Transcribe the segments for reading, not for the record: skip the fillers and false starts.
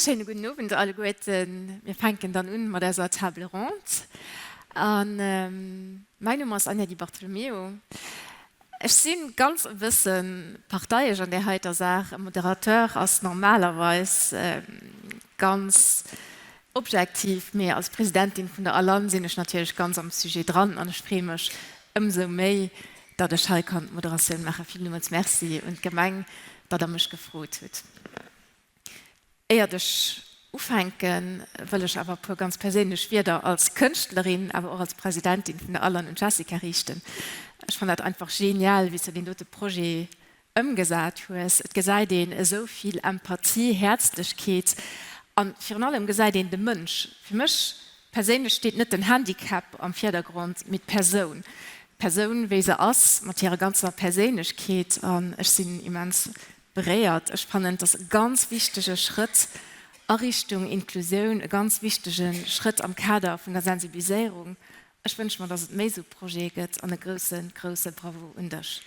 schéine gudden Owend alleguerten. Mir fänken dann un mat eiser Table ronde. An mäin Numm ass Anja Di Bartolomeo. Ech si ganz e bësse parteiesch an där heiter Saach. E Moderateur ass normalerweis ganz objektiv, mee als Presidentin vun der ALAN sinn ech natierlech ganz am Sujet dran an ech freeë mech ëmsou méi, datt ech hei kann d'Moderatioun maachen. Villmools Merci un d'Gemeng, datt Der mech gefrot hutt. Éiert ech ufänken, wëll ech awer e puer ganz perséinlech Wierder als Kënschtlerin, awer och als Presidentin vun der ALAN un d'Jessica riichten. Ech fannen dat einfach genial, wéi s de deen dote Projet ëmgesat hues. Et gesäit een esou vill Empathie, Häerzlechkeet an virun allem gesäit een de Mënsch. Fir mech perséinlech steet net den Handicap am Virdergrond, mee d'Persoun. D'Persoun wéi se ass, mat hirer ganzer Perséinlechkeet an ech sinn immens Beréiert. Ech fannen, et ass e ganz wichtege Schrëtt a Richtung Inklusioun, e ganz wichtege Schrëtt am Kader vun der Sensibiliséierung. Ech wënsche mer, dass et méi esou Projete gëtt an e grousse, grousse Bravo un dech.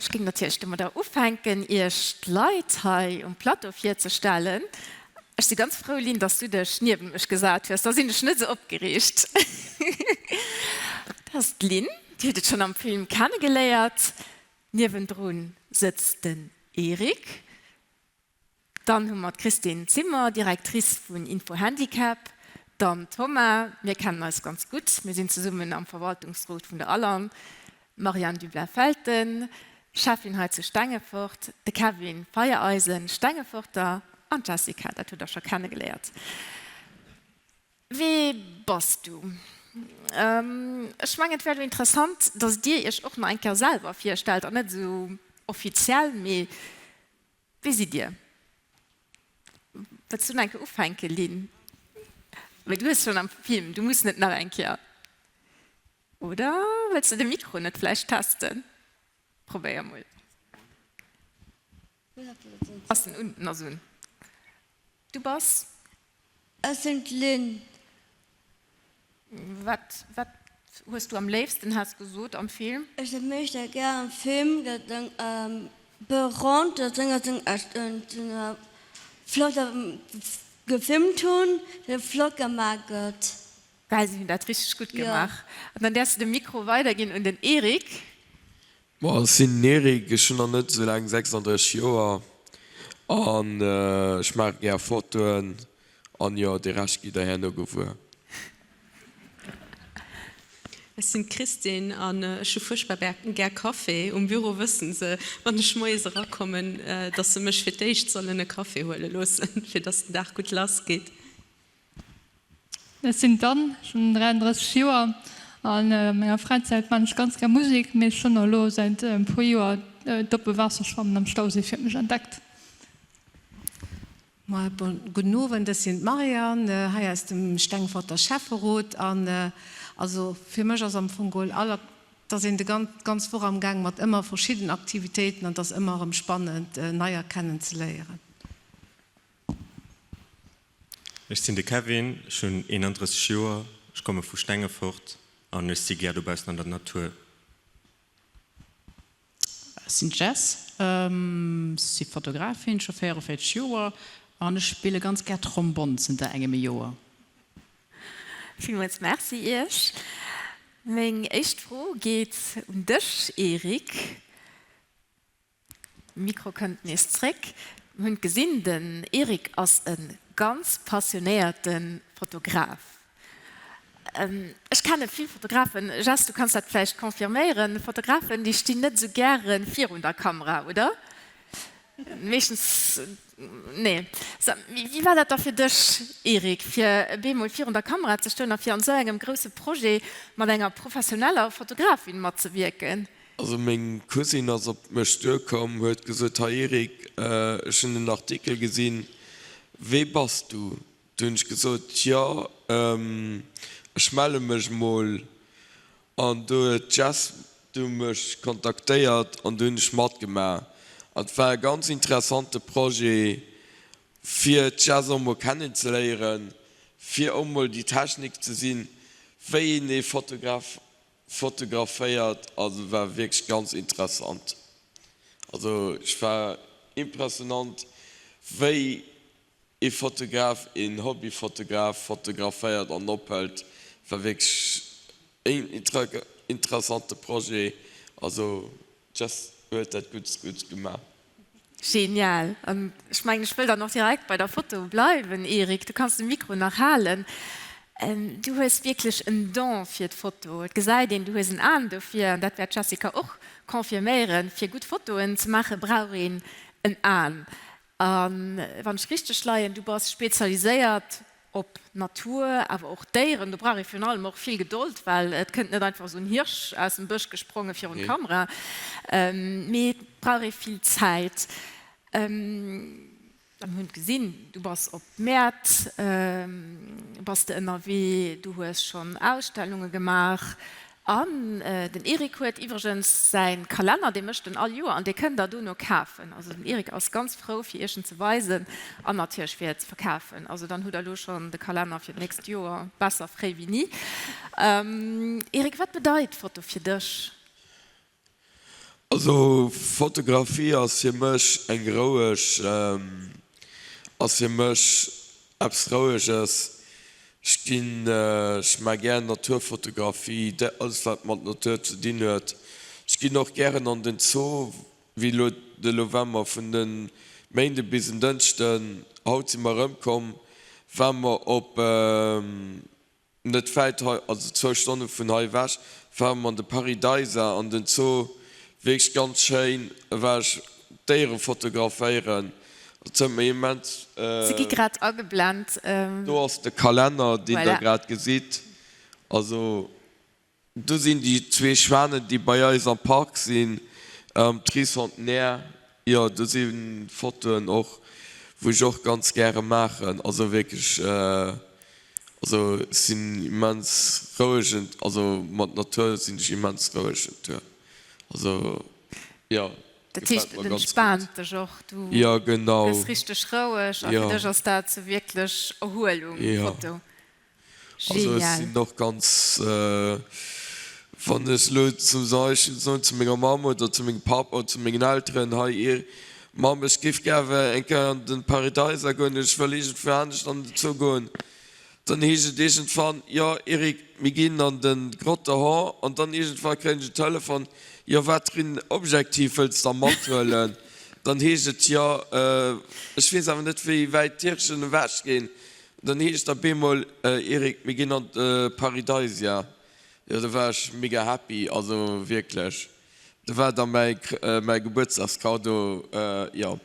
Ech géing natierlech domadder ufänken, Iech d'Leit hei um Plateau virzestellen. Ech si ganz frou, Lynn, dass du dech niewent mech gesat hues, da sinn ech net esou opgereegt. Dat ass d'Lynn, Dir hutt et schonn am Film kennegeléiert. Niewendru sëtzt den Eric. Dann hu mer d'Christine Zimmer, Directrice vun Info Handicap, d'Anne Thomas, mir kennen eis ganz gutt, mir sinn zesummen am Verwaltungsrot vun der ALAN, d'Marianne Dublin-Felten, Schäffin hei zu Stengefort, de Kevin Feiereisen, Stengeforter, an d'Jessica, dat hutt Der scho kennegeléiert. Wee bass du? Ech mengen, et wär elo interessant, datt Dir Iech och nach eng Kéier selwer virstellt an net esou offiziell, mee Wie sidd Dir? Wëlls du nach eng Kéier ufänken, Lynn? Mee du hues schonn am Film, du muss net nach eng Kéier. Oder wëlls du de Mikro net vläicht testen? Probéier mol. Ass en un? En ass un. Du bass? Ech sinn d'Lynn. Wat, wat hues du am léifsten, has gesot, am Film? Ech hu meeschter gär am Film dat seng Beront, dat seng seng seng flott gefilmt hunn, dat flott gemaach gëtt. Well si hunn dat richteg gutt gemaach. An dann däerfs du de Mikro weiderginn un den Eric. Bon, ech sinn den Eric, ech hunn nach net esou laang, 36 Joer, an ech maache gär Fotoen an jo, de Rescht gitt der herno gewuer. Ech sinn d'Christine an ech hu fuerchtbar gär Café. Um Büro wëssen se, wann ech moies erakommen, dass se mech fir d'éischt sollen e Café huele loossen, fir dass den Dag gutt lass geet. Ech sinn d'Anne, ech hunn 33 Joer an a menger Fräizäit maan ech ganz gär Musek, mee ech hunn och elo säit e puer Joer d'oppe Waasserschwammen am Stauséi fir mech entdeckt. Gudden Owend, ech sinn d'Marianne hei aus dem Stengforter Schäfferot an also fir mech ass am Fong geholl all et ass een de ganz Woch am Gaang mat ëmmer verschidden Aktivitéiten an et ass ëmmer erëm spannend neier kennen ze léieren. Ech sinn de Kevin, ech hunn 31 Joer, ech komme vu Stengefort an ech si gär dobaussen an der Natur. Ech sinn d'Jess, si Fotografin, scho 44 Joer an ech spille ganz gär Trombonn zënter engem Joer. Villmools Merci Iech. Meng éischt Fro geet un dech, Eric. Mikro kënnt nees zréck. Mir hunn gesinn, den Eric ass e ganz passionéierte Fotograf. Ech kenne vill Fotografen, Jess, du kanns dat vläicht confirméieren, Fotografen, déi stinn net esou gäre virun der Kamera, oder? Meeschtens, nee. Wéi war dat da fir dech, Eric, fir bemol virun der Kamera ze stoen a fir an esou engem grousse Projet mat enger professioneller Fotografin matzewierken? Also meng Cousine ass op mech duerkomm, huet gesot, Hei Eric, ech hunn en Artikel gesinn, wee bass du? Du hunn ech gesot, Jo, ech melle mech mol. An du huet d'Jess du mech kontaktéiert an du hunn ech matgemaach. An et war e ganz interessante Projet, fir d'Jess och mol kennenzeléieren, fir och mol déi Technik ze sinn, wéi een ee Fotograf. fotograféiert, also war wierklech ganz interessant. Also ech war impressionant wéi ee Fotograf, een Hobbyfotograf fotograféiert an ophëlt. War wierklech een interessante Projet, also d'Jess huet dat gutt gutt gemaach. Genial! An ech mengen, ech wëll dann och direkt bei der Foto bleiwen. Eric, du kanns de Mikro nach halen. Du hues wierklech en Don fir d'Foto. Et gesäit een, du hues en Aen dofir, an dat wäert d'Jessica och confirméieren. Fir gutt Fotoen ze maache brauch een en Aen. A wann ech richteg leien, du bass spezialiséiert op Natur, awer och Déieren. Do brauch ee virun allem och vill Gedold, well et kënnt net einfach esou en Hirsch aus dem Bësch gespronge virun d'Kamera, mee et brauch ee vill Zäit. A mir hunn gesinn, du bass op Mäert bass de ënnerwee, du hues schonn Ausstellunge gemaach. An den Eric huet iwwregens säi Kalenner, dee mécht en all Joer an dee kënnt der dono kafen. Also den Eric ass ganz frou fir iech en ze weisen an natierlech fir et ze verkafen. Also dann hutt der elo schonn de Kalenner fir d'nächst Joer, besser fréi wéi ni. Eric, wat bedeit Foto fir dech? Also Fotografie ass fir mech eng roueg, ass fir mech eppes roueges. Ech ginn, ech maa gär Naturfotografie, alles wat mat Natur ze dinn huet. Ech ginn och gären an den Zoo, wéi elo de November vun de Méinde bis en Dënschden, haut si mer erëmkomm, ware mer op. Net wäit hei, also zwou Stonne vun hei ewech, ware mer an de Paradeiser an den Zoo. Wierklech ganz schéin. War ech Déiere fotograféieren. Dat huet mir immens. Se gi grad ageblent. Do ass de Kalenner, deen der grad gesitt. Also. Do sinn déi zwee Schwanen, déi bei eis am Park sinn, am Tricentenaire. Jo, do si Fotoen och, wou ech och ganz gäre maachen. Also wierklech, also ech sinn immens rouegen, also mat Natur sinn ech immens rouegen Tour. Also jo, Dat heescht, et entspaant dech och, du gëss richteg roueg a fir dech ass dat sou wierklech Erhuelung, d'Foto. Also ech sinn och ganz, wann ech elo zum Beispill soen zu menger Mamm oder zu mengem Papp oder zu mengen Elteren, hei ir Mamm, ech géif gäre eng Kéier an den Paradeiser goen, ech wëll iergendwou anescht an den Zoo goen, dann heescht et iergendwann, jo Eric, mir ginn an de Grotte Hon an dann iergendwann kréien ech en Telefon, jo wat fir en Objektiv wëlls de da mathuelen? Dann heescht et, jo ech weess awer net wéi wäit d'Hirschen ewech ginn. Dann heescht et op eemol, Eric, mir ginn an d'Paradeisia. Jo, do war ech mega happy, also wierklech. Dat war da mäi mäi Gebuertsdagskaddo, jo.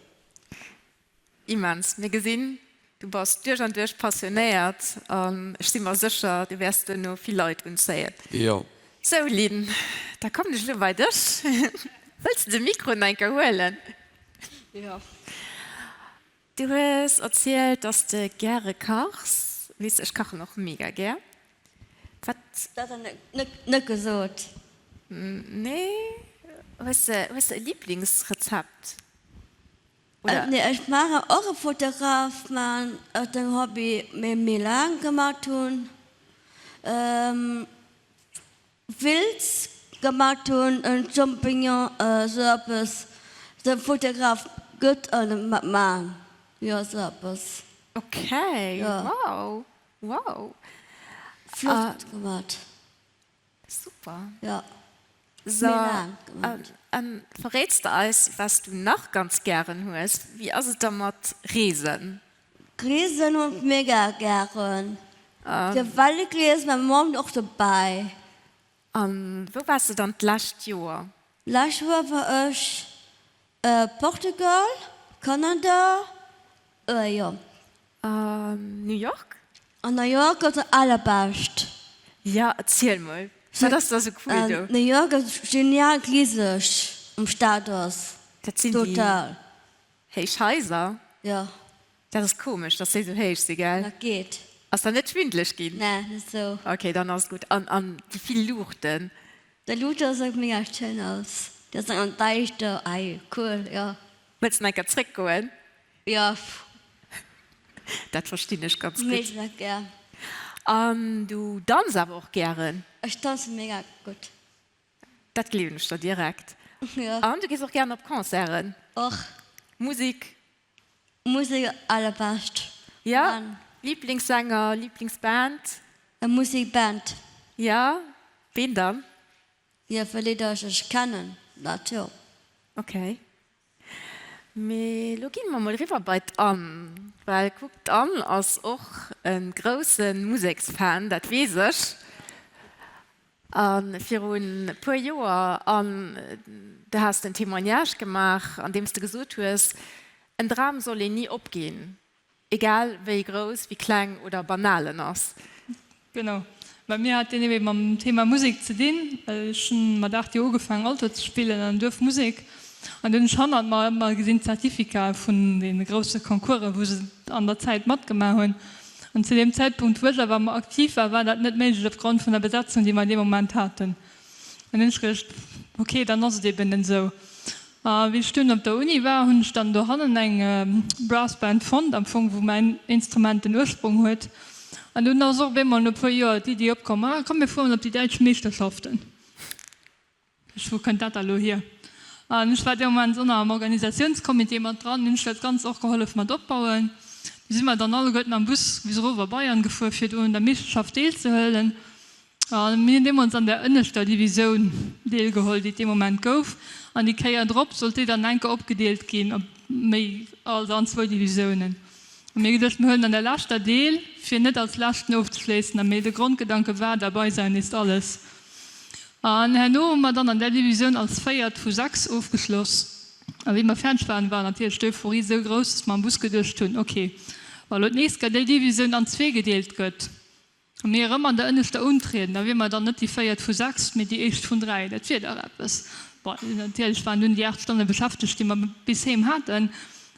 Immens. Mir gesinn, du bass duerch an duerch passionéiert an ech si mer sécher, du wäers duerno vill Leit unzéien. Jo. Sou Lynn, da kommen ech elo bei dech. Wëlls de de Mikro nach eng Kéier huelen? Jo. Du hues erzielt, dass de gäre kachs. Weess de, ech kachen och mega gär. Wat. Dat hat ech net gesot. Nee? Hues de, hues de e Liblingsrezept? Oder. Nee, ech maachen och e Fotograf, mä et en Hobby, mee méi laang gemat hunn. Wilz gemat hunn, en Champignon, esou eppes. De Fotograf gëtt en mat man, jo esou eppes. Ok, wow, wow. Flott gemat. Super. Jo, So, an verréits de eis, wat s du nach ganz gären hues? Wéi ass et da mat Reesen? Reesen hunn ech mega gären. De Weltrees mam Mamm och dobäi. An wou waars de dann d'lescht Joer? Lescht Joer war ech Portugal, Kanada, jo. An New York? An New York ass dat allerbescht. Jo, erziel mol, wat ass da sou cool do? New York ass genial, riseg um Stad ass Dat sinn déi total. héich Haiser. Jo. Dat ass komesch, dass déi sou héich si, gell? Dat geet. Ass der net schwindeleg ginn? Nee, net sou. Ok, dann ass et gutt. An, an déi vill Luuchten? Déi Luuchte ass och mega schéin aus. Déi ass an däischter, ei cool, jo. Wëlls de nach eng Kéier zréckgoen? Jo. Dat verstinn ech ganz gutt. Mega gär. An du danz awer och gären? Ech danze mega gutt. Dat gleewen ech der direkt. Jo. An du gees och gären op Concerten? Och. Musik? Musek allerbescht. Jo. Liblingssänger, Liblingsband? Musikband. Jo. Ween dann? Jo, fir Lidder ech kennen dat jo. Ok. Mee lo ginn mer mol eriwwer bei d'Anne, well kuck, d'Anne ass och e grousse Museksfan, dat weess ech. A virun e puer Joer, Anne, du has den Témoignage gemaach, an deem s de gesot hues, en Dram soll een ni opginn. Egal wéi grouss, wéi kleng oder banal en ass. Genau. Bei mir hat deen ebe mam Thema Musek ze dinn, well ech hunn mat 8 Joer ugefaangen Alto ze spillen an Duerfmusek an dunn hunn ech hannert mer ëmmer gesinn d'Certificaten vun deene grousse Concoursen, wou se an der Zäit matgemaach hunn. An zu deem Zäitpunkt, wou ech awer aktiv war, war dat net méiglech opgrond vun der Besetzung, déi mer dee Moment haten. An hunn ech geduecht, ok, dann ass et eben esou. A wéi ech dunn op der Uni war, hunn ech dann dohannen eng Brass Band fonnt, am Fong wou mäin Instrument den Ursprong huet. An dunn ass och op eemol no e puer Joer d'Iddi opkomm, ah komm mir fueren op déi däitsch Meeschterschaften. Ech, wou kënnt dat da lo hier? An ech war dee Moment och nach am Organisatiounscomité mat dran, hunn ech dat Ganzt och gehollef mat opbauen. Du si mer dann alleguerten am Bus bis erof a Bayern gefuer, fir do un der Meeschterschaft deelzehuelen. A mir hunn deemools an der ënneschter Divisioun deelgeholl, déi et dee Moment gouf. An déi Kéier drop sollt déi dann enke opgedeelt ginn op méi, also an zwou Divisiounen. A mir hu geduecht, mir huelen an der leschter deel, fir net als Leschten ofzeschléissen. A mee de Grondgedanke war, Dabei sein ist alles. An herno hu mer dann an där Divisioun als Véiert vu 6 ofgeschloss. A wéi mer fäerdeg waren, war natierlech d'Euphorie esou grouss, dass mer am Bus geduecht hunn, ok, wa elo d'nächst Kéier déi Divisioun an zwee gedeelt gëtt, Wa mir erëm an der ënneschter untrieden, da wier mer dann net déi véiert vu 6, mee déi éischt vun 3. Dat wier dach eppes. Bon, natierlech waren dunn déi 8 Stonne beschäftegt, déi mer bis heem haten.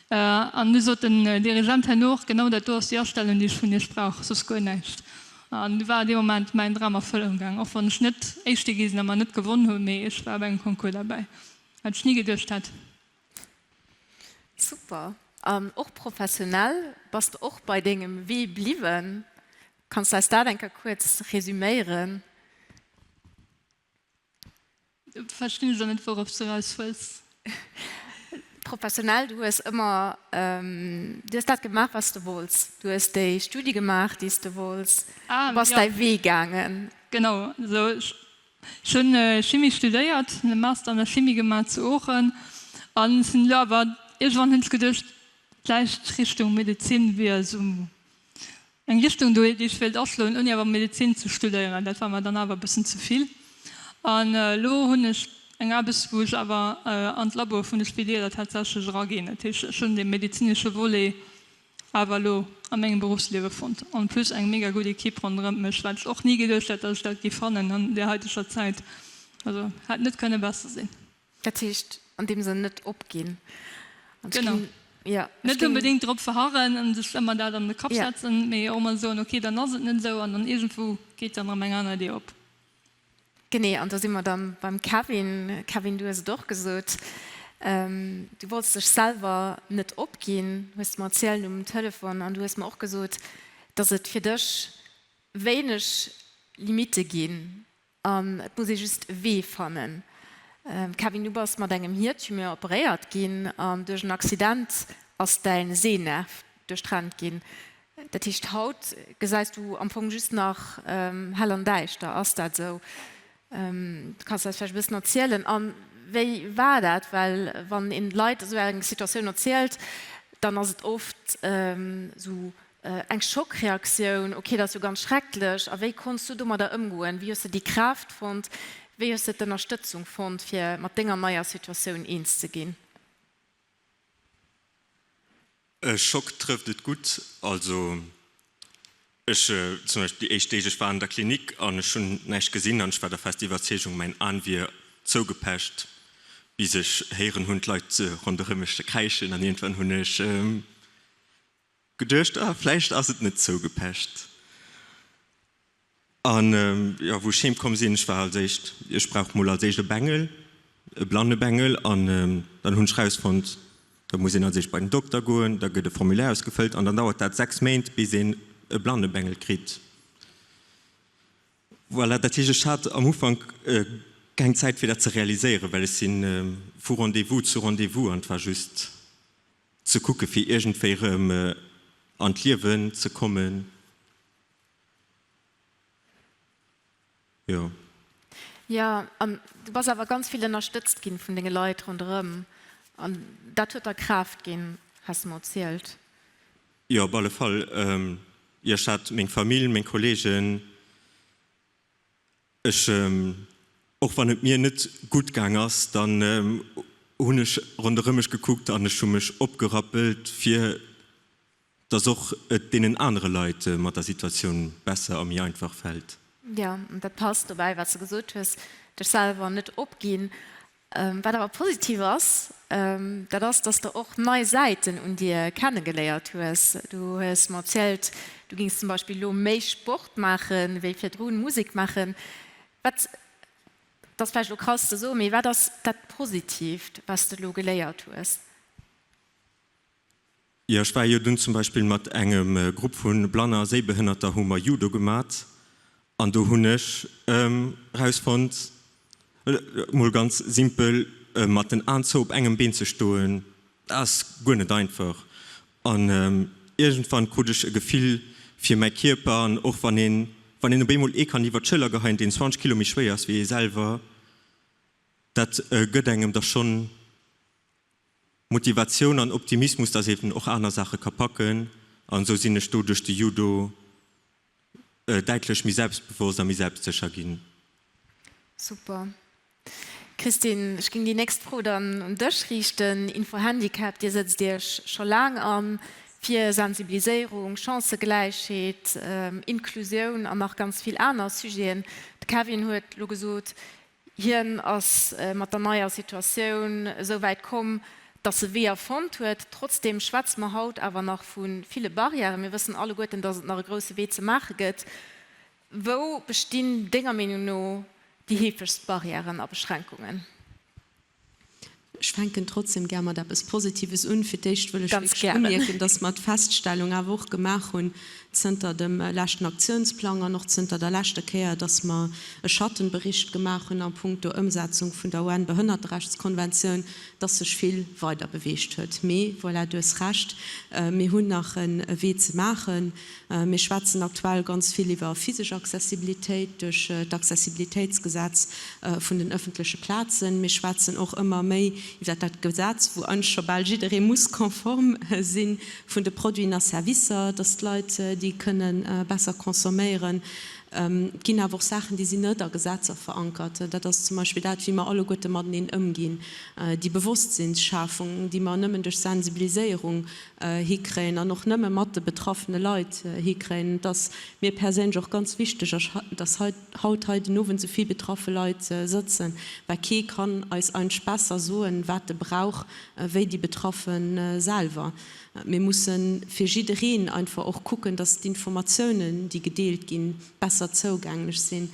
An du sot den Dirigent herno och, Genau dat do ass déi Astellung, déi ech vun Iech brauch, soss guer näischt. An du war dee Moment mäin Dram a Erfëllung gaang, och wann ech net Éischte gi sinn a mer net gewonn hunn, mee ech war op engem Concours derbäi, wat ech ni geduecht hätt. Super! An och professionell bass de och bei dengem Wee bliwwen. Kanns de eis dat eng Kéier kuerz resüméieren? Verstinn ech elo net wourops de raus wëlls. Professionell, du hues ëmmer, du hues dat gemaach wat s de wollts. Du hues déi Studie gemaach déi s de wollts. Du bass däi Wee gaangen. Genau, esou. Ech hunn Chimie studéiert, hunn e Master an der Chimie gemaach zu Oochen an sinn elo awer, iergendwann hunn ech geduecht, vläicht Richtung Medezin wier esou eng Richtung do, déi ech wéilt aschloen, ouni awer Medezin ze studéieren. Dat war mer dann awer e bëssen ze vill. An elo hunn ech eng Aarbecht, wou ech awer an d'Laboe vun de Spideeler tatsächlech eraginn. Dat heescht, ech hunn dee medezinesche Volet Awer elo a mengem Beruffsliewe fonnt. En plus eng mega gutt Equipe ronderëmt mech, wat ech och ni geduecht hätt, dass ech dat géif fannen an där haiteger Zäit. Also hätt net kënne besser sinn. Dat heescht an deem Sënn net opginn. Genau. Net onbedéngt drop verharren an sech ëmmer dat an de Kapp setzen, mee och emol soen, ok, dann ass et net esou an dann iergendwou geet dann erëm eng aner Idee op. Genee, an do si mer dann beim Kevin. Kevin, du hues et och gesot, du wollts dech selwer net opginn, hues de mer erzielt um Telefon. An du hues mer och gesot, datt et fir dech wéineg Limitte ginn an et muss ee just e Wee fannen. Kevin, du bass mat engem Hiertumeur operéiert ginn an duerch en Accident ass däin Sehnerv duerchtrennt ginn. Dat heescht, haut gesäis du am Fong just nach hell an däischter. Ass dat esou? Du kanns eis vläicht e bëssen erzielen. A wéi war dat? Well wann een Leit esou eng Situatioun erzielt, dann ass et oft esou eng Schockreaktioun, Ok, dat ass jo ganz schrecklech. A wéi konns du domadder ëmgoen? Wéi hues de déi Kraaft fonnt? Wéi hues de d'Ënnerstëtzung fonnt, fir mat denger neier Situatioun eens ze ginn? E Schock trëfft et gutt. Also ech, zum Beispill déi éischt Deeg, ech war an der Klinik an ech hunn näischt gesinn an ech war der fester Iwwerzeegung, mäin An wier zougepecht, bis ech héieren hunn d'Leit ronderëm mech ze kräischen an iergendwann hunn ech geduecht, ah vläicht ass et net zougepecht. An jo, wou ech heem komm sinn, ech war als éischt, ech brauch mol als éischt e Bengel, e Blannebengel, an dann hunn ech rausfonnt, da muss een als éischt bei den Dokter goen, da gëtt e Formulaire ausgefëllt an dann dauert dat 6 Méint, bis een e Blannebengel kritt. Voilà, dat heescht, ech hat am Ufank e. keng Zäit fir dat ze realiséieren, well ech si vu Rendez-vous zu Rendez-vous an et war just ze kucke fir iergendwéi erëm an d'Liewen ze kommen. Jo. Jo, an du bass awer ganz vill ënnerstëtzt ginn vun denge Leit ronderëm an dat huet der Kraaft ginn, has de mer erzielt. Jo, op alle Fall. Jo, ech hat meng Famill, meng Kollegen. Ech, och wann et mir net gutt gaang ass, dann hunn ech ronderëm mech gekuckt an ech hu mech opgerappelt, fir dass och et deenen anere Leit mat der Situatioun besser a méi einfach fält. Jo, an dat passt dobäi, wat s de gesot hues, dech selwer net opginn. Wat awer positiv ass, dat ass, dass de och nei Säiten un dir kennegeléiert hues. Du hues mer erzielt, du gings zum Beispill elo méi Sport maachen, wéi virdrun Musek maachen. Wat, dat ass vläicht elo krass ze soen, mee wat ass dat Positiivt, wat s de elo geléiert hues? Jo, ech war jo dunn zum Beispill mat engem Grupp vu Blanner a Séibehënnerter hu mer Judo gemat an do hunn ech rausfonnt, mol ganz simpel, mat den Aen zou op engem Been ze stoen, dat ass guer net einfach. An iergendwann krut ech e Gefill fir mäi Kierper an och wann een, wann een op eemol ee kann iwwer d'Schëller geheien, deen 20 Kilo méi schwéier ass wéi ee selwer, dat gëtt engem da schonn Motivatioun an Optimismus, dass een och aner Saache ka packen an esou sinn ech do duerch de Judo däitlech méi selbstbewosst a méi selbstsécher ginn. Super. Christine, ech géing déi nächst Fro dann un dech riichten. Info-Handicap, Dir sëtzt Iech scho laang an fir Sensibiliséierung, Chancëgläichheet, Inklusioun an nach ganz vill aner Sujeten. De Kevin huet elo gesot, Hien ass mat der neier Situatioun esou wäit komm, dass e Weeër fonnt huet. Trotzdeem schwätze mer haut awer nach vu ville Barrièren. Mir wëssen alleguerten, dass et nach e grousse Wee ze maache gëtt. Wou bestinn denger Meenung no déi heefegst Barrièren a Beschränkungen? Ech fänken trotzdem gär mat eppes Positives un. Fir d'éischt wëll ech wierklech umierken, dass mer d'Feststellung awer och gemaach hunn zënter dem leschten Aktiounsplang an och zënter der leschter Kéier, dass mer e Schattenbericht gemaach hunn a puncto Ëmsetzung vun der UN-Behënnerterechtskonventioun, dass sech vill weiderbeweegt huet. Mee voilà, du hues Recht, mir hunn nach e Wee ze maachen. Mir schwätzen aktuell ganz vill iwwer physesch Accessibilitéit duerch d'Accessibilitéitsgesetz vun den öffentleche Plazen. Mir schwätzen och ëmmer méi iwwer dat Gesetz, wou eigentlech scho bal jidderee muss konform si vun de Produiten a Servicer, dass d'Leit déi kënne besser consomméieren. Et ginn awer och Saachen, déi sinn net a Gesetzer verankert. Dat ass zum Beispill dat, wéi mer alleguerte mateneen ëmginn, déi Bewosstsinnsschafung, déi mer nëmmen duerch Sensibiliséierung hikréien an och nëmme mat de betraffene Leit hikréien. Et ass mir perséinlech och ganz wichteg, dass hei haut hei den Owend esou vill betraffe Leit sëtzen, well kee kann eis eigentlech besser soen, wat e brauch, wéi déi Betraffe selwer. Mir musse fir jiddereen einfach och kucken, dass d'Informatiounen, déi gedeelt ginn, besser zougänglech sinn.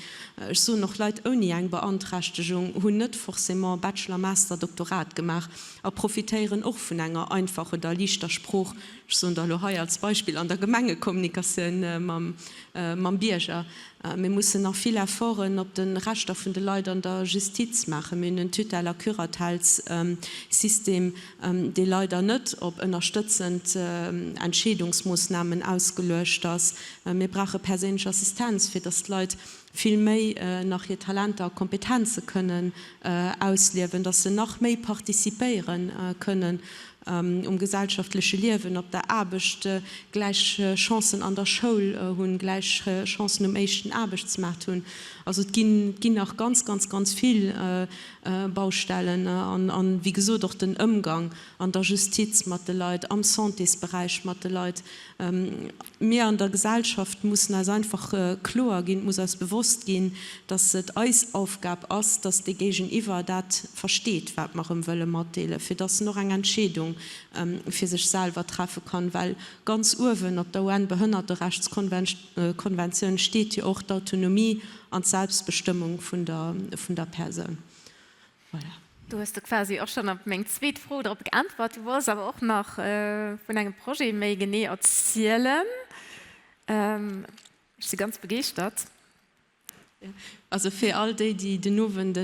Ech soen och, Leit ouni eng Beanträchtegung hunn net forcément Bachelor, Master, Doktorat gemaach a profitéieren och vun enger einfach oder liichter Sprooch, ech soen der elo hei als Beispill an der Gemengekommunikatioun mam Bierger. Mir mussen nach vill Efforten op de Rechter vun de Leit an der Justiz maachen. Mir hunn en Tutelle a Curatellssystem, dee leider net op ënnerstëtzend Entscheedungsmoossnamen ausgeluecht ass. Mir brauche perséinlech Assistenz, fir datt d'Leit vill méi nach hir Talenter a Kompetenze kënnen ausliewen, datt se nach méi participéiere kënnen um gesellschaftleche Liewen, op der Aarbecht, gläich Chancen an der Schoul hunn, gläich Chancen um éischten Aarbechtsmaart hunn. Also et ginn, et ginn nach ganz, ganz, ganz vill Baustellen an, wéi gesot, och den Ëmgang an der Justiz mat de Leit, am Santésberäich mat de Leit. Mir an der Gesellschaft mussen eis einfach kloer ginn, et muss eis bewosst ginn, dass et eis Aufgab ass, dass dee Géigeniwwer dat versteet, wat mer em wëlle matdeelen, fir dass en och eng Entscheedung fir sech selwer treffe kann. Well ganz uewen op der UN-Behënnerterechtskonventioun steet jo och d'Autonomie an d'Selbstbestëmmung vun der Persoun. Voilà. Do hues de quasi och schonn op meng zweet Fro drop geäntwert. Du wollts awer och nach vun engem Projet méi genee erzielen. Ech si ganz begeeschtert. Also fir all déi, déi den Owend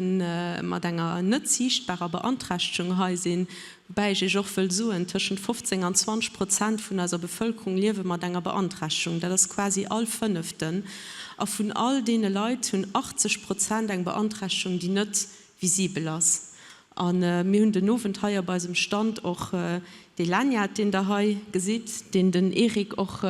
mat enger net siichtbarer Beanträchtegung hei sinn, woubäi ech Iech och wëll soen, tëschent 15 an 20 Prozent vun eiser Bevëlkerung liewe mat enger Beanträchtegung. Dat ass quasi all Fënneften. A vun all deene Leit hunn 80 Prozent eng Beanträchtegung, déi net visibel ass. A mir hunn den Owend hei op eisem Stand och dee Lanyard, deen Der hei gesitt, deen den Eric och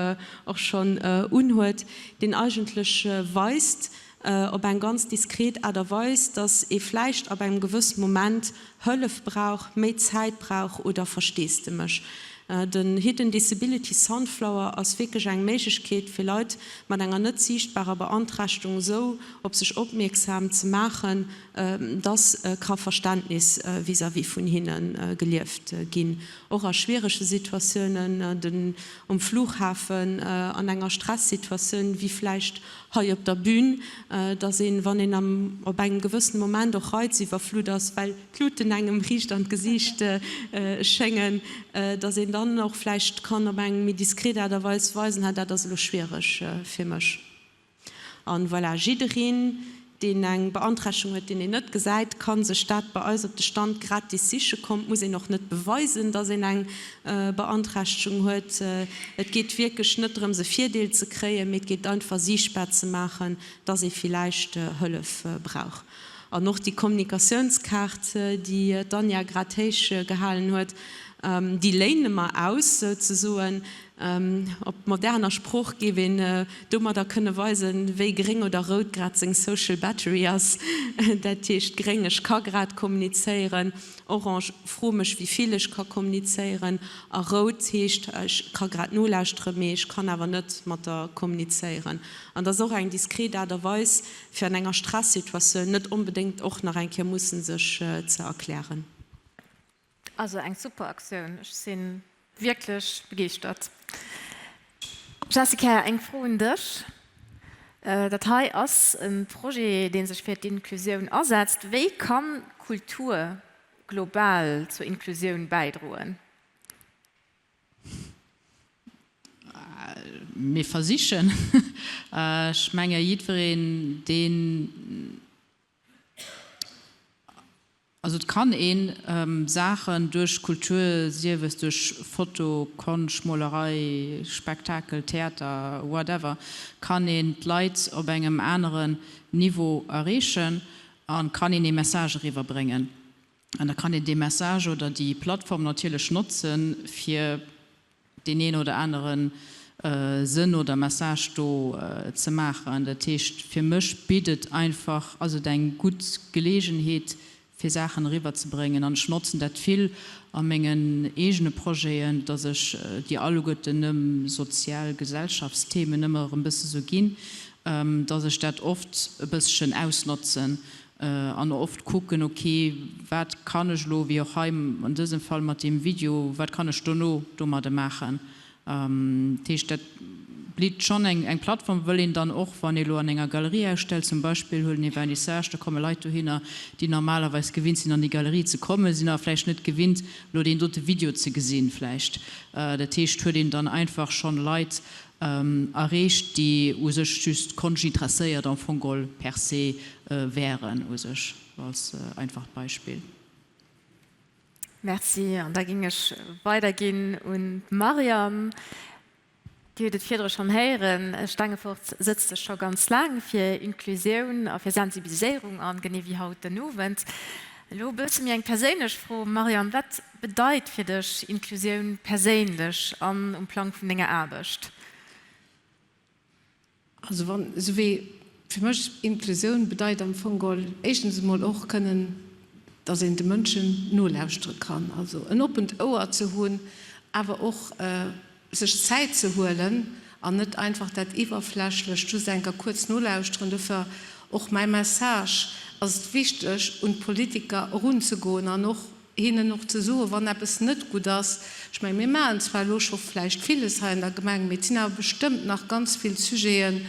och schonn unhuet, deen eigentlech weist op eng ganz diskret Aart a Weis, dass ee vläicht ab engem gewësse Moment Hëllef brauch, méi Zäit brauch oder Versteesdemech. Den Hidden Disability Sunflower ass wierklech eng Méiglechkeet fir Leit mat enger net siichtbarer Beanträchtegung esou op sech opmierksam ze maachen, dass ka Verständnis vis-à-vis vun hinne gelieft ginn, och a schwierege Situatiounen, den um Flughafen, an enger Stressituatioun, wéi vläicht hei op der Bühn, dass een, wann een am op engem gewëssene Moment och reiziwwerflut ass, well d'Luten engem riicht an d'Gesiicht schéngen, dass een dann och vläicht kann op eng méi diskret Aart a Weis weisen, hei dat ass elo schwiereg fir mech. An voilà, jiddereen, deen eng Beanträchtegung huet, deen een net gesäit, ka sech dat bei eis op de Stand gratis siche kommen. Et muss een och net beweisen, dass een eng Beanträchtegung huet. Et geet wierklech net drëms, e Virdeel ze kréien, mee et geet einfach siichtbar ze maachen, dass ee villäicht Hëllef brauch. An och déi Kommunikatiounskaart, déi d'Anja grad héich gehalen huet, déi léine mer aus, souzesoen. Op moderner Sprooch géif een domadder kënne weisen, wéi gréng oder rout grad seng Social Battery ass. Dat heescht, gréng, ech ka grad kommunizéieren, orange, fro mech, wéi vill ech ka kommunizéieren, a rout heescht, ech ka grad nolauschteren, mee ech kann awer net mat der kommunizéieren. An dat ass och eng diskret Aart a Weis, fir an enger Stressituatioun net onbedéngt och nach eng Kéier mussen sech ze erklären. Also eng super Aktioun, ech si wierklech begeeschtert. Jessica, eng Fro un dech, Dat hei ass e Projet, dee sech fir d'Inklusioun asetzt. Wéi kann Kultur global zur Inklusioun bäidroen? Mir versichen. Ech menge jiddwereen, deen. Also et kann een Saachen duerch Kultur, sief es duerch Foto, Konscht, Molerei, Spektakel, Theater, whatever, kann een d'Leit op engem aneren Niveau erreechen a kann een ee Message eriwwer bréngen. An da kann een dee Message oder déi Plattform natierlech notzen, fir deen een oder anere Sënn oder Message do ze maachen. Dat heescht, fir mech bitt et einfach, ass et eng gutt Geleegenheet, fir Saachen eriwwerzebréngen. An ech notzen dat vill a mengen eegene Projeten, datt ech, déi alleguerten ëm sozial Gesellschaftsthemen ëmmer erëm e bësse sou ginn, datt ech dat oft e bësschen ausnotzen An oft kucken, ok, wat kann ech elo, wéi och hei an dësem Fall mat deem Video, wat kann ech dono domadde maachen? Dat heescht, dat blitt schonn eng Plattform, wëll een dann och, wann ee elo an enger Galerie ausstellt zum Beispill, huelen ee Vernissage, da komme Leit dohinner, déi normalerweis gewinnt sinn an déi Galerie ze kommen, sinn awer vläicht net gewinnt, elo deen dote Video ze gesinn vläicht. Dat heescht, huet een dann einfach schonn Leit, Erreecht, déi u sech just konschtintresséiert am Fong geholl per se wären, u sech als einfacht Beispill. Merci. An da géing ech weiderginn un d'Marianne. Dir hutt et virdru schonn héieren, Stengefort sëtzt sech scho ganz laang fir Inklusioun a fir Sensibiliséierung an, genee wéi haut den Owend. Elo e bësse méi eng perséinlech Fro, Marianne, Wat bedeit fir dech Inklusioun perséinlech an um Plang vun denger Aarbecht? Also wann, esou wéi fir mech Inklusioun bedeit am Fong geholl éischtens emol och kënnen, datt een de Mënschen nolauschtere kann, also en oppent Ouer ze hunn, awer och sech Zäit ze huelen an net einfach dat Iwwerflächlecht, just enker kuerz nolauschteren. Dofir och mäi Message, ass et wichteg un d'Politiker erunzegoen an och hinnen och ze soen, wann eppes net gutt ass. Ech mengen, mir maachen zwar elo scho vläicht villes hei an der Gemeng, mee et sinn awer bestëmmt nach ganz vill Sujeten,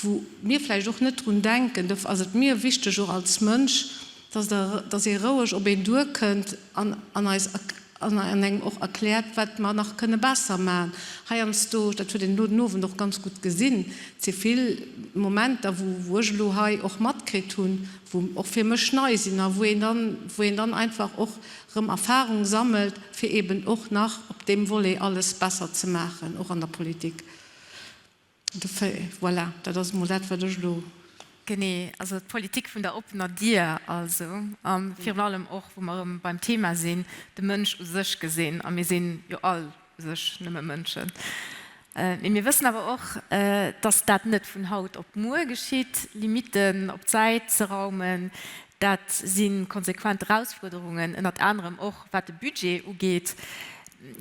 wou mir vläicht och net drun denken. Dofir ass et mir wichteg och als Mënsch, dass Der, dass ee roueg op een duerkënnt an an eis. An engem och erkläert, wat mer nach kënne besser maachen. Heiansdo, dat huet een elo den Owend och ganz gutt gesinn, et si vill Momenter, wou ech elo hei och matkritt hunn, wou och fir mech nei sinn a wou een dann, wou een dann einfach och erëm Erfahrung sammelt, fir eeben och nach op deem Volet alles besser ze maachen, och an der Politik. Dofir, voilà, dat ass emol dat, wat ech elo. Genee, also d'Politik vun der oppener Dier also, a virun allem och, wou mer erëm beim Thema sinn, de Mënsch u sech gesinn, a mir sinn jo all u sech nëmme Mënschen. Mee mir wëssen awer och, dass dat net vun haut op muer geschitt, Limitten op d'Säit ze raumen, dat si konsequent Erausfuerderungen, ënnert anerem och wat de Budget ugeet.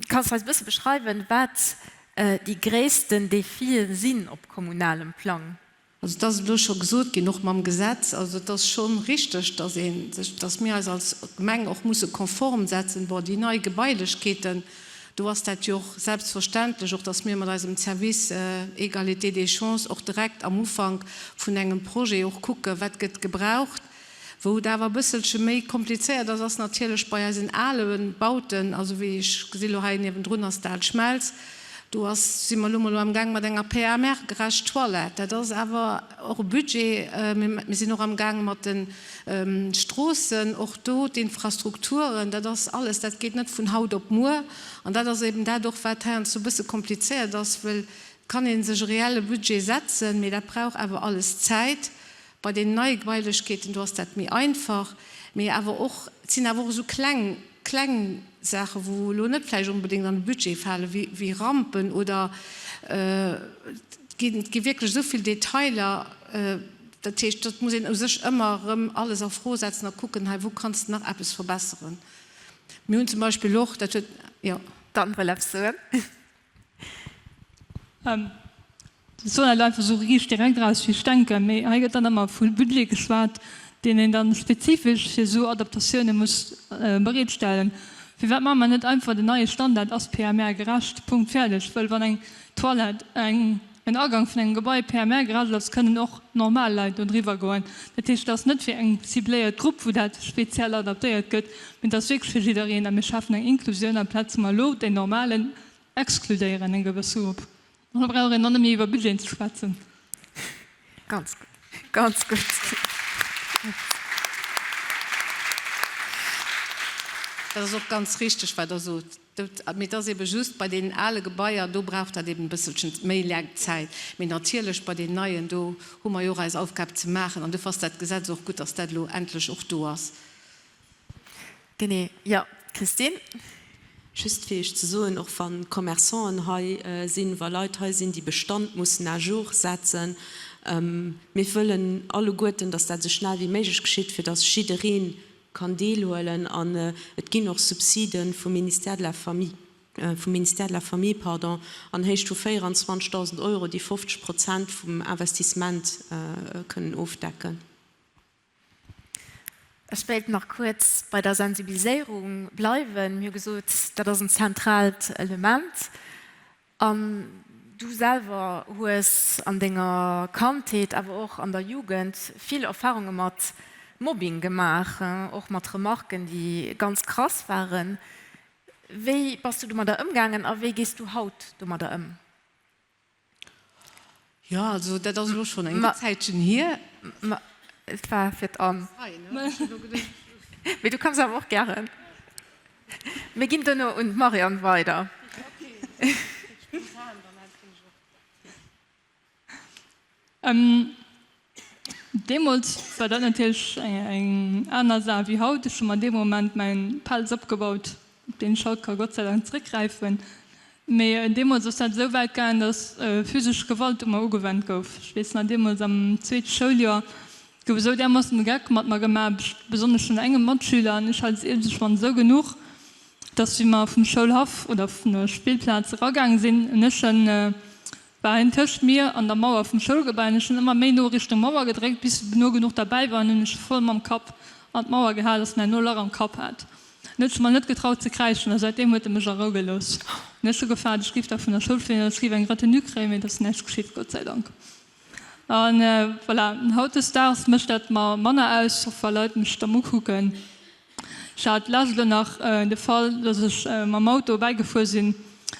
Kanns du eis e bësse beschreiwen, wat déi gréissten Defie sinn op kommunalem Plang? Also et ass elo scho gesot ginn, och mam Gesetz, also et ass scho richteg, dass ee sech, dass mir eis als Gemeng och musse konform setzen. Bon, déi nei Gebailechkeeten, do ass dat jo och selbstverständlech och, dass mir mat eisem Service Égalité des chances och direkt am Ufank vun engem Projet och kucken, wat gëtt gebraucht. Wou et awer e bësselche méi komplizéiert ass, ass natierlech bei eisen ale Bauten, also wéi ech gesi lo hei niewendrun ass d'Al Schmelz, do ass, si mer elo mol amgaang mat enger PMR-gerecht Toilette. Dat ass awer och e Budget. Mir sinn och amgaang mat de Stroossen, och do d'Infrastrukturen, dat ass alles, dat geet net vun haut op muer. An dat ass eben dat och, wat heiansdo e bësse komplizéiert ass, wëll et kann ee sech e reelle Budget setzen, mee dat brauch awer alles Zäit. Bei den neie Gebailechkeeten, do ass dat méi einfach, mee awer och, et sinn awer och esou kleng, kleng Saachen, wou elo net vläicht onbedéngt an de Budget falen, wéi, wéi Rampen oder et ginn, et gi wierklech esou vill Detailer. Dat heescht, dat muss een u sech ëmmer erëm alles a Fro setzen a kucken, hei, wou kanns de nach eppes verbesseren. Mir hunn zum Beispill och, dat huet, jo. Dann wëll eppes soen. Ech soen dat einfach esou riicht direkt eraus, wéi ech denken. Mee hei gëtt dann ëmmer vu Budget geschwat, deen een da spezifesch fir esou Adaptatioune muss bereetstellen. Firwat maache mer net einfach, den neie Standard ass PMR-gerecht, Punkt, fäerdeg. Wëll wann eng Toilette, eng, en Agang vun engem Gebai PMR-gerecht ass, kënnen och normal Leit do driwwer goen. Dat heescht, et ass net fir eng cibléiert Grupp, wou dat speziell adaptéiert gëtt, mee et ass wierklech fir jiddereen. A mir schafen eng Inklusioun, amplaz mer elo déi Normalen exkludéieren, eng gewësse Grupp. An da brauch een och net méi iwwer Budgeten ze schwätzen. Ganz gutt, ganz gutt. Dat ass och ganz richteg, wat Der sot. Mee et ass ebe just bei deenen ale Gebaier, do brauch dat eben e bësselchen méi laang Zäit. Mee natierlech bei deenen neien, do hu mer jo och eis Aufgab ze maachen. An dofir ass dat Gesetz och gutt, dass dat elo endlech och do ass. Genee, jo. Christine? Just fir Iech ze soen, och wa Commerçanten hei sinn, wa Leit hei sinn, déi Bestand mussen à jour setzen, mir wëllen alleguerten, dass dat esou schnell wéi méiglech geschitt, fir dass jidderee kann deelhuelen. An et ginn och Subside vum Ministère de la Famille, vum Ministère de la Famille, pardon, an Héicht vu 24.000 Euro, déi 50 Prozent vum Investissement kënnen ofdecken. Ech wéilt nach kuerz bei der Sensibiliséierung bleiwen. Mir hu gesot, dat ass en zentraalt Element. An du selwer hues an denger Kandheet, awer och an der Jugend vill Erfarunge mat Mobbing gemaach, och mat Remarken, déi ganz krass waren. Wéi bass du domadder ëmgaangen a wéi gees du haut domadder ëm? Jo, also dat ass elo schonn eng gutt Zäitchen hier. Ma et war fir d'Anne. Mee du kanns awer och gären. Mir ginn duerno un d'Marianne weider. Deemools war dat natierlech eng aner Saach wéi haut. Ech hu mer dee Moment mäin Pelz opgebaut, op deen ech haut ka Gott sei Dank zeréckgräifen. Mee deemools ass dat esou wäit gaangen, datt physesch Gewalt u mer ugewennt gouf. Ech weess nach, deemools am zweete Schouljoer gouf esou därmoossen de Geck mat mer gemaach, besonnesch vun engem Matschüler, an ech hat es iergendwann esou genuch, datt wéi mer vum Schoulhaff oder vun der Spillplaz eragaang sinn, en ech en war hien tëscht mir an der Mauer vum Schoulgebai an ech hunn ëmmer méi no Richtung Mauer gedréckt, bis e no genuch derbäi war an hunn ech voll mam Kapp an d'Mauer gehal, dass en herno e Lach am Kapp hat. En huet sech mol net getraut ze kräischen a säitdeem huet e mech a Rou gelooss. An ech hu gefaart, ech géif da vun der Schoul fléien oder ech géif eng Retenue kréien, mee et ass näischt geschitt, Gott sei Dank. A voilà, hautdesdaags mécht dat mer manner aus, och wa Leit mech domm ukucken. Ech hat d'lescht elo nach de Fall, dass ech mam Auto bäigefuer sinn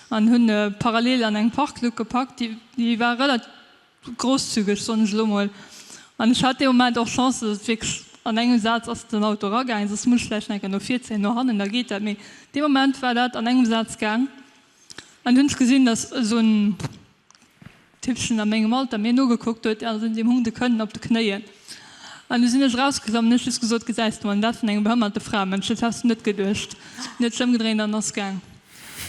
an hunn parallel an eng Parkluk gepackt. Déi war relativ Grosszügeg, soen ech elo mol. An ech hat dee Moment och Chance, dass et wierklech an engem Saz ass den Auto eragaangen, soss muss ech vläicht nach eng Kéier no vir zéien, no hannen, da geet dat. Mee dee Moment war dat an engem Saz gaang. An du hunn ech gesinn, dass esou en Typpchen a mengem Alter mir nogekuckt huet, also deem hung de Kënnen op de Knéien. An du sinn ech erausgeklommen, hunn ech just gesot, Gesäis de mol, an dat vun engem behëmmerte Framënsch, dat häss de net geduecht. En huet sech ëmgedréint an ass gaang.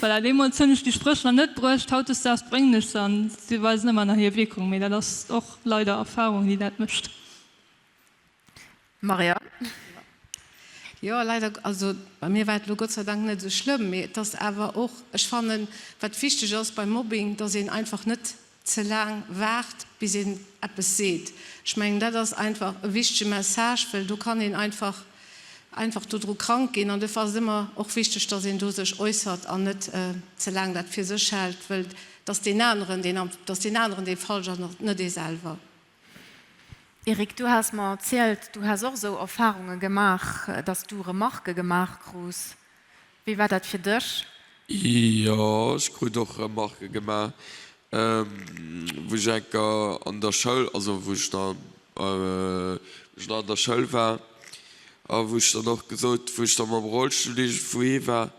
Voilà, deemools hunn ech déi Spréch nach net bruecht, hautdesdaags bréngen ech se an si weisen ëmmer nach hir Wierkung, mee dat ass och leider Erfahrung, déi dat mécht. Marianne. Jo, leider, also bei mir war et elo Gott sei Dank net esou schlëmm, mee et ass awer och, ech fannen, wat wichteg ass beim Mobbing, dass een einfach net ze laang waart, bis een eppes seet. Ech mengen, dat ass einfach e wichtege Message, well do kann een einfach einfach dodru krank ginn. An duerfir ass et ëmmer och wichteg, dass een do sech äussert an net ze laang dat fir sech hält, well et ass deen aneren, deen am, et ass deen aneren, dee falsch ass, an net ee selwer. Eric, du has mer erzielt, du häss och esou Erfahrunge gemaach, dass du Remarquë gemaach krus. Wéi war dat fir dech? Jo, ech krut och Remarquë gemaach, wou ech enker an der Schoul, also wou ech nach, wou ech nach an der Schoul war a wou ech dann och gesot, wou ech da mam Rollstull iergendwou hi war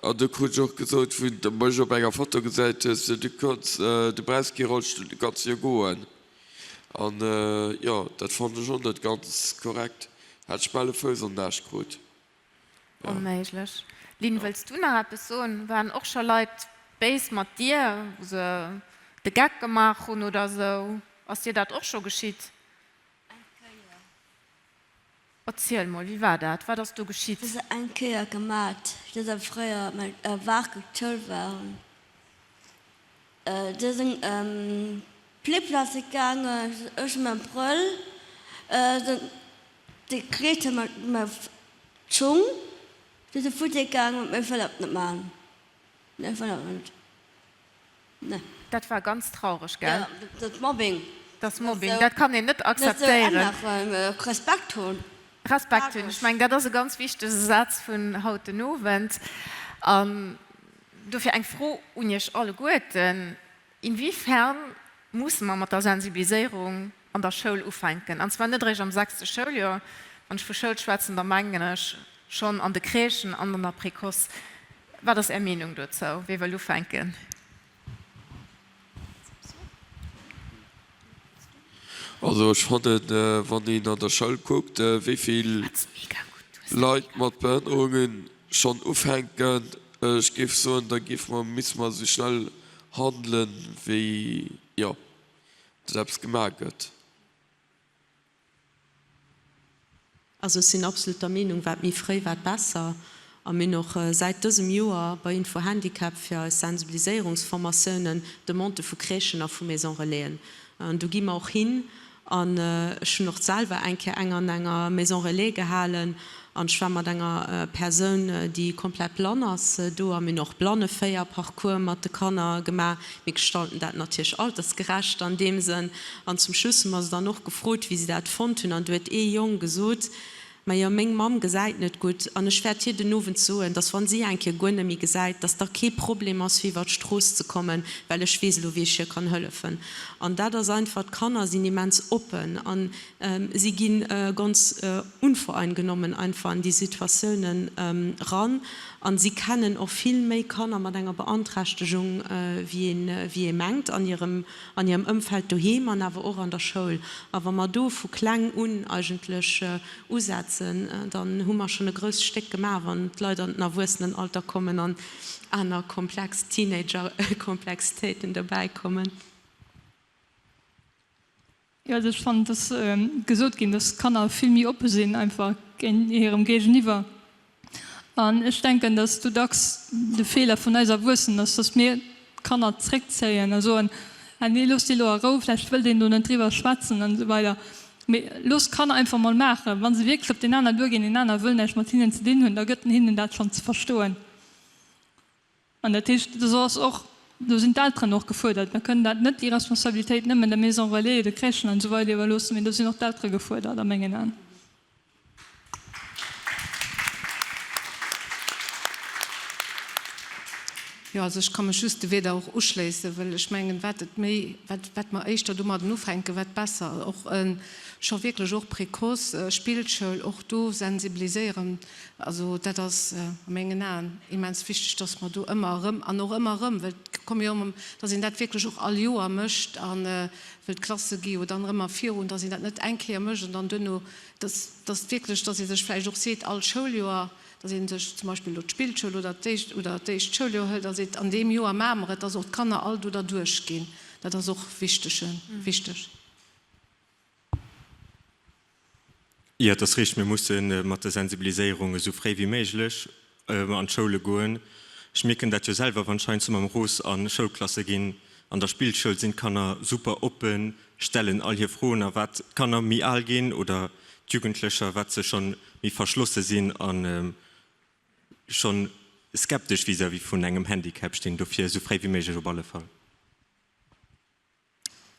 an do krut ech och gesot, wou de mech op enger Foto gesäit hues, jo du kanns, du brauchs kee Rollstull, du kanns jo goen. An jo, dat fannen ech och net ganz korrekt. Hat ech bal e Fouss an den Aarsch krut. Onméiglech. Lynn, wëlls du nach eppes soen? Waren och scho Leit béis mat dir, wou se de Geck gemaach hunn oder esou? Ass dir dat och scho geschitt? Eng Kéier. Erziel mol, wéi war dat? Wat ass do geschitt? Dat ass eng Kéier gemat, dat ass fréier mat Waarkektoul waren. Do sinn Pléplaze gaangen, ech mam Brëll, de Grete mat Schung, do si futti gaangen, mee wëll dat net man, nee wëll dat net, nee. Dat war ganz traureg, gell? Jo, dat ass Mobbing. Dat ass Mobbing, dat kann een net akzeptéieren. Respekt hunn. Respekt hunn, ech mengen, dat ass e ganz wichtege Saz vun haut den Owend. An dofir eng Fro un Iech alleguerten, Inwiefern musse mer mat der Sensibiliséierung an der Schoul ufänken? An zwar net eréischt am sechste Schouljoer. Wann ech vu Schoul schwätzen, da mengen ech schonn an de Crèchen an an der Précoce. Wat ass Är Meenung dozou? Wie wëll ufänken? Also ech fannen, wann een an der Schoul kuckt, wéi vill Leit mat Behënnerunge schonn ufänken, ech géif soen, da géife mer, misste mer esou schnell handelen, wéi, jo, datt eppes gemaach gëtt. Also ech sinn absolut der Meenung, wat méi fréi, wat besser. A mir hunn och säit dësem Joer bei Info-Handicap fir eis Sensibiliséierungsformatiounen Demandë vu Crèchen a vu Maison Relaisen. An do gi mer och hin. An ech hunn och selwer eng Kéier eng an enger Maison Relais gehalen. An ech war mat enger Persoun, déi komplett blann ass, do. A mir hunn och Blanneféierparcours mat de Kanner gemaach. Mir gestalten dat natierlech altersgerecht an deem Sënn. An zum Schluss hu mer se dann och gefrot, wéi se dat fonnt hunn. An du huet ee Jong gesot, Majo, meng Mamm gesäit net gutt an ech wäert hir den Owend soen, dass wann si eng Kéier guer net méi gesäit, dass da kee Problem ass, fir iwwer d'Strooss ze kommen, well ech weess elo, wéi ech hir kann hëllefen. An dat ass einfach, d'Kanner sinn immens oppen an si gi ganz unvoreingenommen einfach an déi Situatiounen ran an si kennen och vill méi Kanner mat enger Beanträchtegung, wéi ee mengt an hirem an hirem Ëmfeld doheem an awer och an der Schoul. A wa mer do vu kleng un eigentlech usetzen, dann hu mer schonn e grousst Stéck gemaach, wann d'Leit an den Erwuessenenalter kommen an aner komplex Teenager-Komplexitéiten dobäikommen. Jo, also ech fannen, et ass gesot ginn, dass d'Kanner vill méi oppe sinn einfach géint hirem Géigeniwwer. An ech denken, dass do dacks de Feeler vun eis Erwuessenen ass, dass mir d'Kanner zréckzéien a soen, Ah nee, looss déi elo a Rou, vläicht wëllt een do net driwwer schwätzen an esou weider. Mee looss d'Kanner einfach mol maachen. Wa se wierklech op deen aner duerginn, deen aner wëll näischt mat hinnen ze dinn hunn, da gëtt en hinnen dat schonn ze verstoen. An dat heescht, do ass och, do sinn d'Elteren och gefuerdert. Mir kënnen dat net, déi Responsabilitéit nëmmen der Maison relais, de Crèchen an esou weider iwwerloossen, mee do sinn och d'Eltere gefuerdert a mengen Aen. Jo, also ech ka mech just de Wierder och uschléissen, well ech mengen, wat et méi, wat, wat mer éischter domadden ufänken, wat besser. Och scho wierklech och Précoce, Spillschoul, och do sensibiliséieren. Also dat ass a mengen Aen immens wichteg, dass mer do ëmmer erëm an och ëmmer erëm, well et komme jo ëmmer, dass een dat wierklech och all Joer mécht a well d'Klasse gi jo dann erëm ëmmer virun, dass een dat net eng Kéier mécht an dann duerno, dass, dass wierklech, dass ee sech vläicht och seet, all Schouljoer, dass ee sech zum Beispill elo d'Spillschoul oder d'éischt oder d'éischt Schouljoer hëlt a seet, an deem Joer maache mer et, dass och d'Kanner all do derduerch ginn. Dat ass och wichtege, wichteg. Jo, et ass richteg, mir musse mat der Sensibiliséierung esou fréi wéi méiglech an d'Schoule goen. Ech mierken dat jo selwer, wann ech heiansdo mam Ros a Schoulklasse ginn. An der Spillschoul sinn d'Kanner super oppen, stellen all hir Froen. A wat d'Kanner méi al ginn oder d'Jugendlecher, wat se schonn méi verschlosse sinn a schonn skeptesch vis-à-vis vun engem Handicap stinn. Dofir esou fréi wéi méiglech op alle Fall.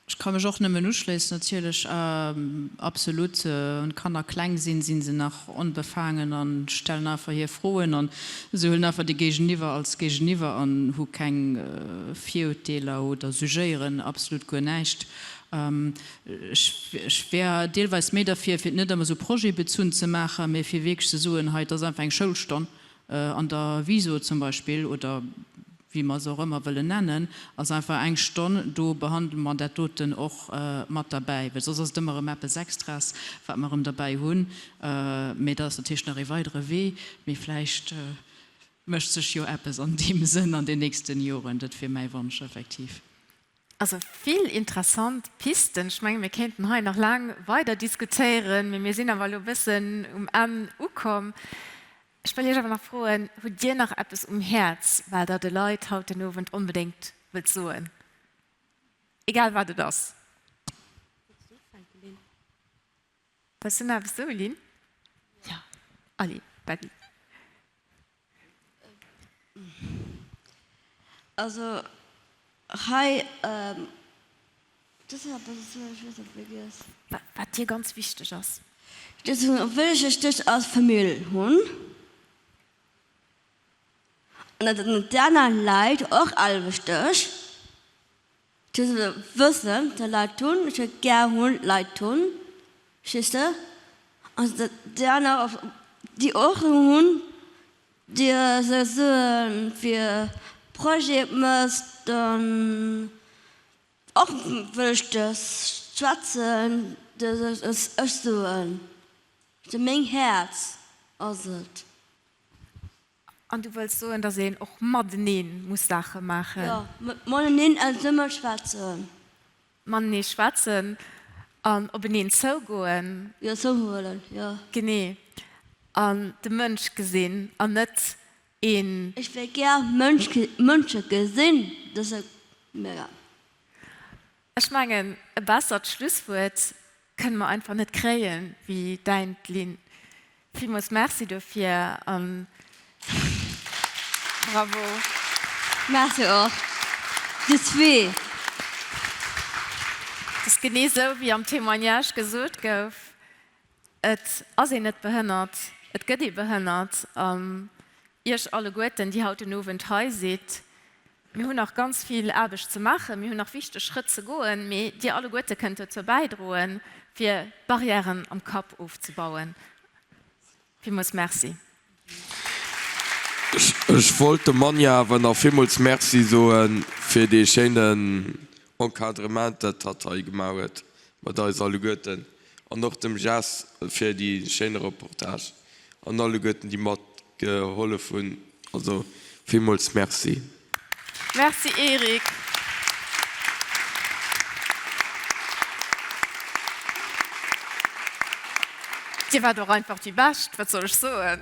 Ech ka mech och nëmmen uschléissen, natierlech, absolut. Wann d'Kanner kleng sinn, si se nach onbefaangen a stellen einfach hir Froen an se huelen einfach de Géigeniwwer als Géigeniwwer an hu keng Virurteeler oder jugéieren absolut guer näischt. Ech wär deelweis méi derfir, fir et net ëmmer esou projetbezunn ze maachen, mee fir wierklech ze soen, hei, et ass einfach eng Schoulstonn an der WISO zum Beispill oder wéi mer se och ëmmer wëllen nennen, ass einfach eng Stonn, do behandele mer dat doten och mat derbäi, well soss ass et ëmmer erëm eppes Extras, wat mer erëm derbäi hunn. Mee dat ass natierlech nach ee weidere Wee, mee vläicht mécht sech jo eppes an deem Sënn an den nächsten Joren. Dat wier mäi Wonsch effektiv. Also vill interessant Pisten. Ech menge mir kéinten hei nach laang weider diskutéieren, mee mir sinn awer elo e bëssen um Enn ukomm. Ech wëll Iech awer nach froen, Hutt Dir nach eppes um Häerz, wat Der de Leit haut den Owend onbedéngt wëllt soen? Egal wat et ass. Wëlls du nach eppes soen, Lynn? Jo, allez, vas-y. Also hei, dës hat eppes ze soen, ech hues et vergiess. Wat dir ganz wichteg ass. Dës wëll ech dech als Famill hunn an dat déi aner Leit och all wichteg. Ze wëssen, dat Leit hunn, ech huet gär hunn, Leit hunn, verstees de, an déi aner, déi och hunn, déi se soen, fir Projet mëss, dann och wëll ech dës schwätzen, dës ech soen, meng Häerz ass et. An du wëlls soen, dass een och matenee muss Saache maachen? Jo, mateneen an zesummen schwätzen. Matenee schwätzen an openeen zougoen. Jo, zouhuelen, jo. Genee. An de Mënsch gesinn an net een. Ech wéll gär Mënsche gesinn, dat ass mega. Ech mengen, e bessert Schlusswuert kënne mer einfach net kréien wéi däint, Lynn. Villmools Merci dofir an bravo. Merci och dir zwee. Et ass genee esou, wéi am Témoignage gesot gouf, Et ass een net behënnert, et gëtt ee behënnert. An Iech alleguerten, déi haut den Owend hei sidd, mir hunn nach ganz vill Aarbecht ze maachen, mir hunn nach wichteg Schrëtt ze goen, mee Dir alleguerte kënnt dozou bäidroen, fir d'Barrièren am Kapp ofzebauen. Villmools Merci. Ech wollt dem Manja awer nach villmools Merci soe fir dee schéinen Encadrement, dat hatt hei gemaach huet mat eis alleguerten an och dem Jess fir déi schéine Reportage an alleguerten, déi matgehollef hunn. Also villmools Merci. Merci Eric. Dir waart och einfach déi Bescht, wat soll ech soen.